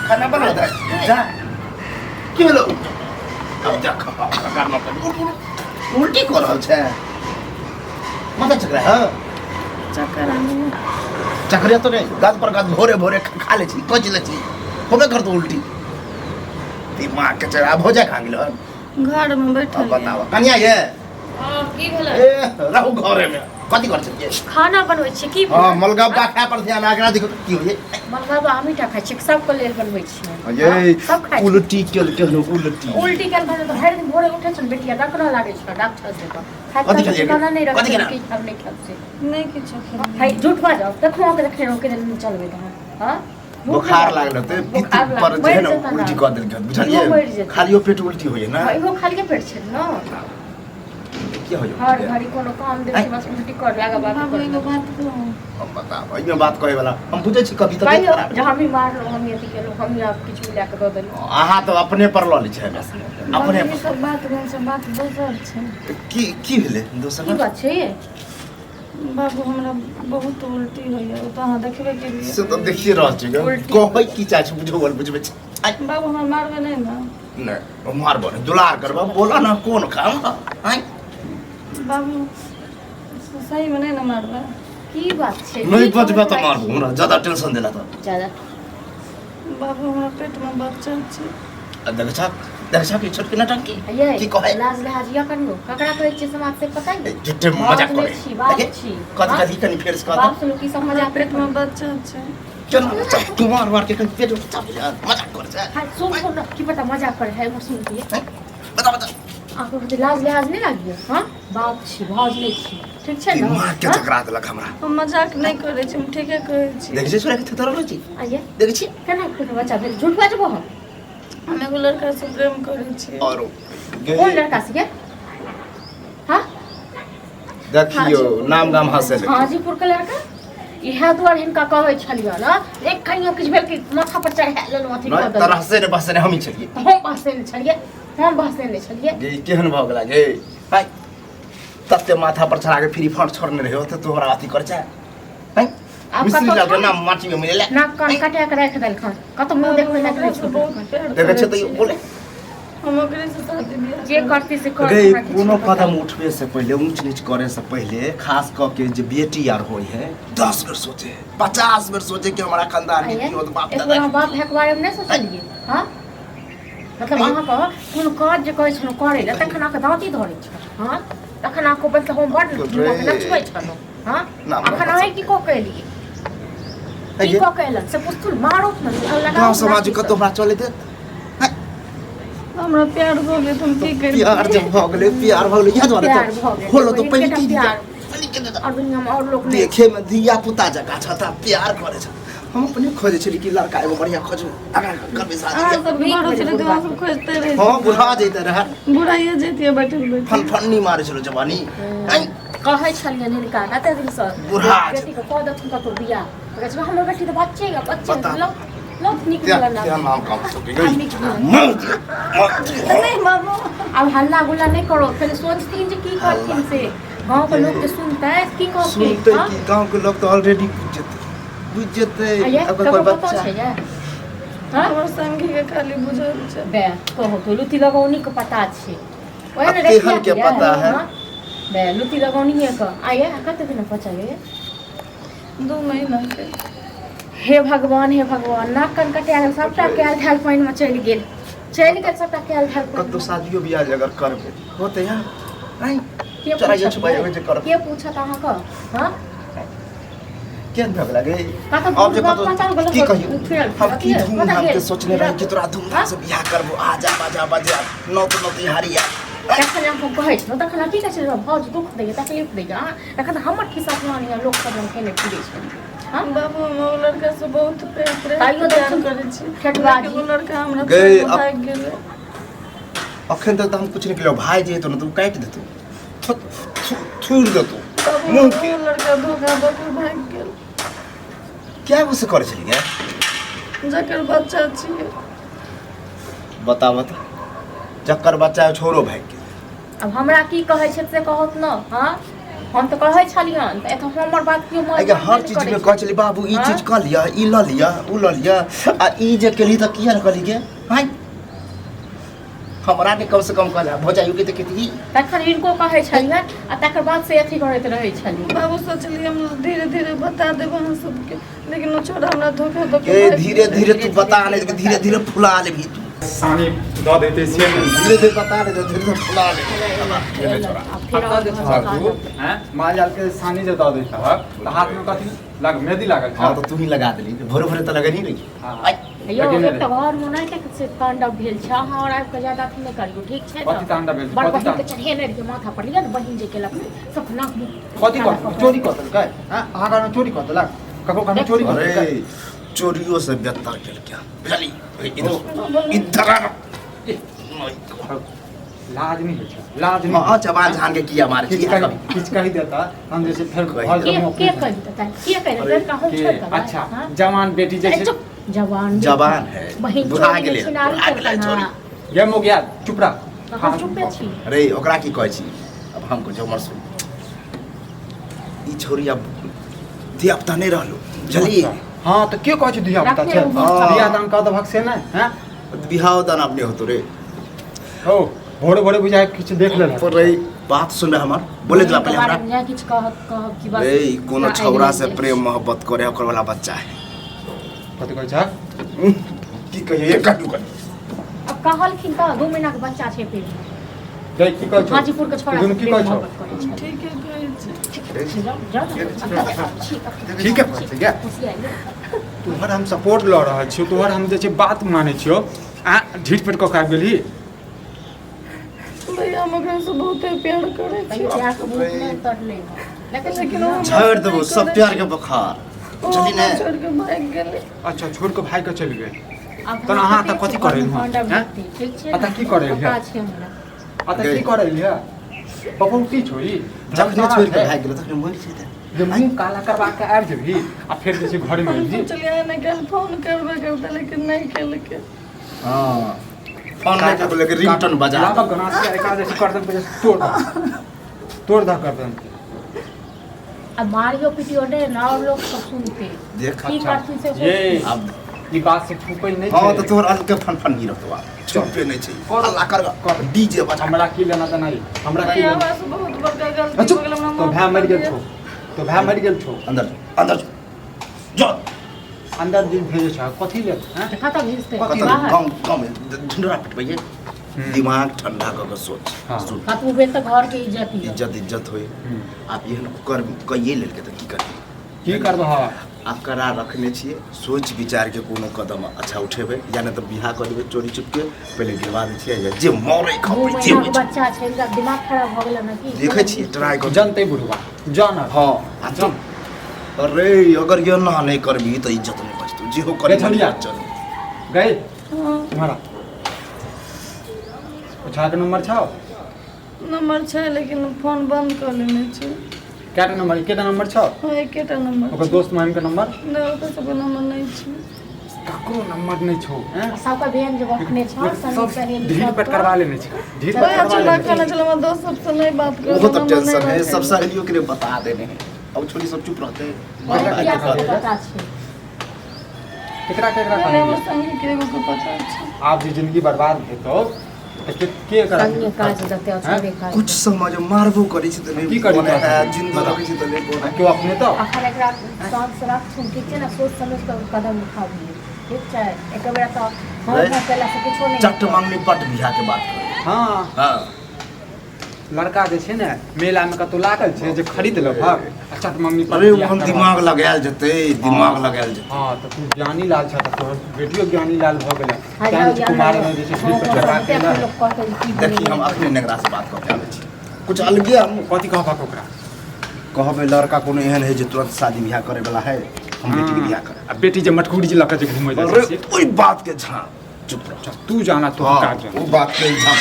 खाना बना दे जा। की भेलो? अब जा खा करना पड़े। उल्टी कर रहल छै, माथा चकरा है। चक्कर आबि चकरे तो नहीं, गद पर गद भोरे भोरे खा ले छी, कच ले छी, होबे करतो उल्टी। दिमाग के चढ़ा हो जाए खा गेलो। घर में बैठल। अब बताओ कनिया ये। हँ, की भेलै? ए रहू घरे में, कथी कर छियै? खाना बनबै छियै की? हां, मलगब्बा खाय पर ध्यान आगरा देखो की होइए। मलगब्बा हमही टा खाइ छियै, सबके लेल बनबै छियै। ये। सब खाइ छै। उल्टी केल केहनो उल्टी। उल्टी केल भेल तऽ भरि दिन भोरे उठै छै ने बेटिया, डॉक्टर लागै छै, डॉक्टर से तऽ खाइ कथी खेलियै? खाना नहि कथी रखै खेला? की खाब नहि खाब से। नहि किछो खेलियै। है, झूठ बाजब देखो, अहाँके देखने रहू के दिन चलबै तहन। हँ, झूठ बुखार नहि लागल होतै। बुखार पित्त पर लागल, जे है ने बढ़ि जेतै उल्टी ना। कऽ देलकै, बुझलियै? इहो बढ़ि जेतै। खालियो पेट उल्टी होइए ने। हँ, इहो खालिए पेट छै ने। की होइए? हर घड़ी कोनो काम देबै बस उल्टी कर लागब बात बाबू कर। एगो बात कहू? हम बताब, एहिमे बात कहै वाला हम बुझै छी, कभी तबियत कहियो खराब। जे हमही मारलहुँ, हमही अथी केलहुँ, हमही आब किछु मिला कऽ दऽ देलहुँ। अहाँ तऽ अपने पर लऽ लै छै, अपने। बाबू, ई सब बात नहि छै, बात दोसर छै। की की भेलै दोसर? की बात छै ये? बाबू, हमरा बहुत उल्टी होइए, ओ तऽ अहाँ देखबे केलियै। से तऽ देखिए रहल छी। उल्टी। कहै की चाहै छी, बुझौ बुझबै छी। आइ। बाबू, हमरा मारबै नहि ने? नहि मारबो नहि, दुलार करबो। बोला ना, कोन काम? आइ। बाबू, सहीमे नहि ने मारबै? की बात छै? नहि की बजबै तऽ कहै मारबो। छी? हमरा ज्यादा टेंशन देला तऽ। ज्यादा। बाबू, हमरा पेटमे बच्चा छै। आ देखै छह, देखै छह कि छोटकी नटंकी ये की कहै? लाज लिहाज या कनियो, ककरा कहै छियै समाज से पता ए, ये? झूठे बाप मजाक नहि करे। छी, बाप देखे, छी। कथी? हाँ? कथी कनि फेर से कह। बाप से लोग की सब हमरा मजाक पेटमे बच्चा छै। केना बच्चा? कुमार वार के कनि पेट में बच्चा बुझा मजाक करे छै। हाँ, सुन सुन न, की पता मजाक करे है, उम्हर सुन के। हैं? बता बता। अहाँके लाज लिहाज नहि लागिए? हाँ, बाप छी, भाउज नहि छी, ठीक छै ने? दिमाग के हाँ? चकरा देलक हमरा। हम मजाक नहि करै छी, हम ठीके कहै छी। देखै छी, छोरा के थेथर रहल छी। आइए। देखै छी। केना पेटमे बच्चा भेल? झूठ बाजबो हम? हम एगो लड़कासँ प्रेम करै छी। और कोन लड़का से गे? हाँ? देखियो, नाम गाम हंसे। हाजीपुर के लड़का। इएह दुआरे हिनका कहै छलियै ने, एक कनियो किछु भेल कि माथा पर चढ़ा लेलहुँ, अथी कऽ नहि देलहुँ। तरहसे ने बसने हमही छलियै। हम बहसेने छलियै, हम बहसेने छलियै। गे, ई केहन भऽ गेला गे? हाय, तते माथा पर चढ़ा के फ्री फंड छोड़ने रहे ओते तोहरा अथी कर छै हैं? आब मिश्री कतौ लाल के छौ? नाम माटी में मिलेला। नाक कान कटा के राखि देलखन, कतौ मुँह देखबै लायक नहि ओकरासँ बहुत छौ। प्यार देखै करै छै तऽ छी। बोले। हम ओकरेसँ शादी बियाह जे करती से कर। गे, हमरा किछु कोनो नहि पता। कदम उठबे से पहिले, ऊंच नीच करे से पहिले, खास कऽ के जे बेटी आर होइ है, 10 बेर सोचे, 50 बेर सोचे कि हमारा खानदान के आइए, की होत, बाप एक दादा बेर अहाँ बाप भाइके बारेमे नहि सोचलियै? हँ, मतलब अहाँके कोनो काज जे कहै छलहुँ करै लए, तखन अहाँके दाँती धरै छल। हँ, तखन अहाँके मतलब हम बड्ड नचबै छलहुँ। हँ, अखन अहाँ की कऽ के एलियै? की कऽ के एलन से पुस्तुल मारो ने। गाँव समाज कतौ हमरा चले देत? हमरा प्यार भऽ गेल, हम की करी? प्यार जब भऽ गेलै, प्यार भऽ गेलै, इएह दुआरे तऽ होलो तऽ पहिले की प्यार और दुनिया में और लोग देखे में धिया पुता जकाँ छ तऽ प्यार करे छ। हम अपने खोजै छली कि लड़का एगो बढ़िया खोजू, अगर करबै शादी। अहाँ सब घरो छलै तऽ अहाँ सब खोजते रहे। हँ, बुढ़ा जैते रहे। बुढ़ाइए जैतियै बैठल बैठल। फनफन्नी मारै छलो जवानी। कहै छलियनि हिनका कते दिनसँ बुढ़ा बेटीके कऽ देथुन कतहु बियाह, तऽ कहै छै हमर बेटी तऽ बच्चे यऽ, बच्चे लौ लौ, नीक भेल क्या नाम काम नहीं मामू। आब हल्ला गुल्ला नहि करो, पहिले सोचथिन जे की करथिन से गाँव के लोग जे सुनतै की कहथिन? सुनतै की? गाँव के लोग तऽ ऑलरेडी बुझ जेतै, बुझ जेतै। अगर कोई बच्चा छै ये हमर संगी के खाली बुझल छै। बे कहो तो लुती लगौनी के पता छै, ओहे ने। तेहन के पता है। बे लुती लगौनी के आये। कते दिन बचा ये? 2 महीना के। हे भगवान, हे भगवान, नाक कान कटिया गेल सबटा, कयल धयल पानि में चलि गेल, चलि गेल सबटा कयल धयल पानि। कतौ शादियो बियाह अगर करबै होतै यार नहीं? के चढ़ाइए पूछत? छुपाइए जे करब। के पूछत अहाँके? हँ? केहन भऽ गेला गे? कतौ अब जे बाप कतौ पता गेल। की कहियौ फिरल हम की अथी, धूमधाम पता के गेल। सोचने रही कि तोरा धूमधाम से बियाह करबो, आजा बाजा बजा नौत नौतिहारी आ। तखन हम कहै छलहुँ, तखन अहाँ की कहै छलहुँ? भौज दुख दैए, तकलीफ दैए अहाँ। तखन तऽ हमर खिस्सा कहानी लोक सब लग केने फिरै छलियै। हँ बाबू, हम ओ लड़का से बहुत प्रेम प्रेम तैयो प्यार देखू, करै छी। ठेठबाजी। लेकिन ओ लड़का हमरा गै, छोड़ि कऽ अब- भागि गेलै। अखन तक तऽ हम कुछ नहि केलहुँ भाय, जे हेतौ ने तऽ ओ काटि देतौ, थूर देतौ बाबू, मुँह के। ओ लड़का धोखा दऽ कऽ भागि गेल। क्या गो से करै छलियै? जकर बच्चा छियै। बता बता, जकर बच्चा है छोरो भागि गेल। आब हमरा की कहै छै से कहत न। हँ, हम तऽ कहै छलियनि तऽ एतऽ हमर बात केओ आइ के हर चीज में कहै छली बाबू ई चीज कऽ लिअ, ई लऽ लिअ, उ लऽ लिअ, आ ई जे केली तऽ किया ने कहली गे? हाय, हमरा के कम से कम कहला भौजाइयो के देखती। तखन हिनको कहै छलियनि आ तकर बाद से अथी करैत रहै छलियै। बाबू सोचलियै हम धीरे धीरे बता देब अहाँ सबके, लेकिन ओ छोड़ा हमरा धोखा दऽ के ए भागि धीरे गेलै। धीरे तू बता नहि, धीरे धीरे फुला लेबही तू। सानी दऽ दैते से नहि। धीरे धीरे बता दे, धीरे धीरे फुला ले। आ फेर कतऽ जे छहक तू हैं माल जाल के सानी जे दऽ दैत हक तऽ हाथमे कथी लाग मेहदी लागल हाँ छौ? तऽ तू ही लगा देली, भोरे भोरे तऽ लगेनी रही। हाँ। आइ यौ लगेने एकटा रही। घर मे ओनाहिते से तांडव भेल छै, अहाँ आओर आबि कऽ ज्यादा अथी नहि करियौ, ठीक छै? कथी तांडव भेल छै? बड़ कथी बहिन के तांडव? चढ़ेने रहियै माथा पर, लिअ ने बहिन जे केलक से सब नाक मुँह कथी कऽ चोरी कऽ देलकै हैं? अहाँ घरमे चोरी कऽ देलक? ककरो घरमे चोरी कऽ अरे देलकै? चोरियो से बेहतर केलकै, बुझली? इधर इधर आ। लाज नहि होइ छै, लाज नहि। हाँ, जवान जान के किया मारे छी? किछु कहि देता हम जे छै फेर कहि घर के जमो के कहि देतै? के कहि देतै? कहूँ के छोड़ि देबै? अच्छा हाँ? जवान बेटी जे अरे छै चुप, जवान बेटी। जवान है, बहिन बुढ़ा चोरी गेलै, छिनारी बुढ़ा गेलै करतै चोरी। ना। गे मोगिया चुप रह। हम चुपे छी। अरे ओकरा की कहै छी? अब हम कहै छी हमर सुन, ई छोरी अब धिया पुता नहि रहलो, बुझली? हाँ तऽ के कहै छै धिया पुता छै? रखने रहू। बियाह दान कऽ देबहक से नहि हैं? बिहाव दान आब नहि होतो रे। हो भोरे भोरे बुझाय किछु देख लेलक। पर रही बात सुन हमर, बोले दिला पहले हमरा। बारे में किछु कहब कहब कि बस रे ई कोनो ना छौरा से आइए। प्रेम मोहब्बत करे ओकर वाला बच्चा है। कथी कहै छ? की कहिए, एक काटू कर। अब कहलखिन तऽ 2 महीना के बच्चा छै, फिर गई की कहै छौ? हाजीपुर के छोरा दुनू से की प्रेम कहै छौ? मोहब्बत करै छै। ठीके कहै छै। जाउ जाउ ने। ठीक है कहै छै गे। होशियारी। तोहर हम सपोर्ट लऽ रहल छियौ, तोहर हम जे छै बात मानै छियौ, आ ढीठ पेट कऽ के आबि गेलही। भैया हम ओकरा से बहुते प्यार करै छी। कहियो प्यार के भूख नहि उतरलै हँ। देखै छी लेकिन ओ हमरा झाड़ि देबो नहि सब करै प्यार के छै। बुखार, ओ बुझली हमरा ने? छोड़ि के भागि गेलै। अच्छा छोड़ि कऽ भागि कऽ चलि गेल। आब तहन अहाँ एतऽ कथी करै एलहुँ? तांडव हैं? हेतै, ठीक छै ने? एतऽ की करै एलियै? पता छै हमरा। अतऽ की करै एलियै? बपौती छौ ई? जखने छोड़ि के भागि गेलै तखने मरि जेतै। जे मुँह काला करबा के आबि जेबही आ फेर जे छै घरमे हम एबही। सोचलियै ने काल्हि फोन करबे करतै, लेकिन नहि केलकै। हाँ फोन नहि करबै, लेकिन रिंगटोन बजा। लाबक गनासिया एकरा जे छै गर्दन पे जे तोड़ दह, तोड़ दह गर्दन के। आ मारियो पीटियो नहि ने, और लोग सब सुनते देख की अच्छा। करथिन से। ये अब ई बात से छुपै नहि हाँ छै। तऽ तोहर अलगे फन फन गिरत बा, छुपे नहि छै। कर। हल्ला कर, कर। डीजे बजा। हमरा की लेना देना ई? हमरा की भैया लेना? हमरा से बहुत बड़का गलती चुप भऽ गेल, हमरा तो माफ भाय मरि कऽ गेल दिअ। छौ, तो भाय मरि गेल छौ। अंदर अंदर जो। अंदर जे भेजै छ कथी लेल हैं? कतऽ भेजतै? कथी? कतऽ बाहर। गाँव गाँव में ढिंढोरा पिटबैये। दिमाग ठंडा कऽ के सोच। हाँ। सुन, कतबो भेल तऽ घर के इज्जत यऽ। इज्जत इज्जत होय। हम्म। आब एहन कर कइए लेलकै तऽ की करबै? की करबह? आब करार रखने छियै, सोच विचार के कोनो कदम अच्छा उठेबै या नहि तऽ बियाह कऽ देबै चोरी चुपके, पहिले गिरवा दै छियै या जे मरै दू खपै जे महीना होइ के छै। बच्चा छै, हिनका दिमाग खराब भऽ गेलै ने की? देखै छियै ट्राई कऽ। जनतै बुढ़वा जान। हँ आ जान। अरे अगर ये ना नहि करबही तऽ इज्जत नहि बचतौ, जेहो करे रे छलिया। चल गई। हाँ। तुम्हारा ओछा के नंबर छौ? नंबर छै, लेकिन फोन बंद कऽ लेने छै। कएटा नंबर, एकेटा नंबर छौ? हाँ, एकेटा नंबर। ओकर दोस्त महिम के नंबर? नहि, ओकर सबके नंबर नहि छै। ककरो नंबर नहि छौ हैं? सबके बहन जे रखने छौ सब संगी सहेली ढील सबके। पेट करवा लेने छै, ढील पेट भैया करवा चला लेने खाना छै। चला, हमरा दोस्त सबसँ नहि बात करू। ओहो तऽ नंबर नहि टेंशन है, रखै। सब सहेलियों के लिए बता देने है, अब छोरी सब चुप रहते हैं। किया सबके पता छै? केकरा केकरा नहि, कहलियै? हमर संगी के एगो के पता छै। आब जे जिंदगी बर्बाद हेतौ तऽ के के एकरा संगे काज देतै और हैं? छोड़े काज। कुछ समझ मारबो करै छै तऽ नहि की करी बनै तोरा? है, जिंदा रखै छै तऽ नहि बनै। केओ अपने तऽ अखन एकरा शांत से राखथुन, ठीक छै ने? सोच समझ कऽ कदम उठाबियै, ठीक छै? एक बेरा तऽ हम रे, हम केला से किछो नहि चट हेतै। मांगनी पट बियाह के बात करै। हाँ। हाँ। लड़का जे छै ने मेला में कतौ लागल छै जे खरीद लेबहक आ चट मम्मी पर अरे बियाह ओहन करबा। दिमाग लगायल जेतै, दिमाग लगायल जेतै। हाँ तऽ तू ज्ञानी लाल छह तऽ तोहर बेटियो ज्ञानी लाल भऽ गेलै। हाँ, तैं जाउ, जे कुमार में जे छै हाँ, ढील पेट करवा हाँ, के लोक कहतै जे की देखी भेलै। हम अखने नेंगरा से बात कऽ के आबै छी, कुछ अलगे हम कथी कहबक ओकरा? कहबै लड़का कोनो एहन है जे तुरंत शादी बियाह करे वाला है, हम बेटी के बियाह करब। आ बेटी जे मटकुरी जे लऽ के जे घूमै जाइ अरे छै से। ओहि बात के झाँप, चुप रह। तू जाना, तोहर हाँ काज जाना। ओ बात के झाँप।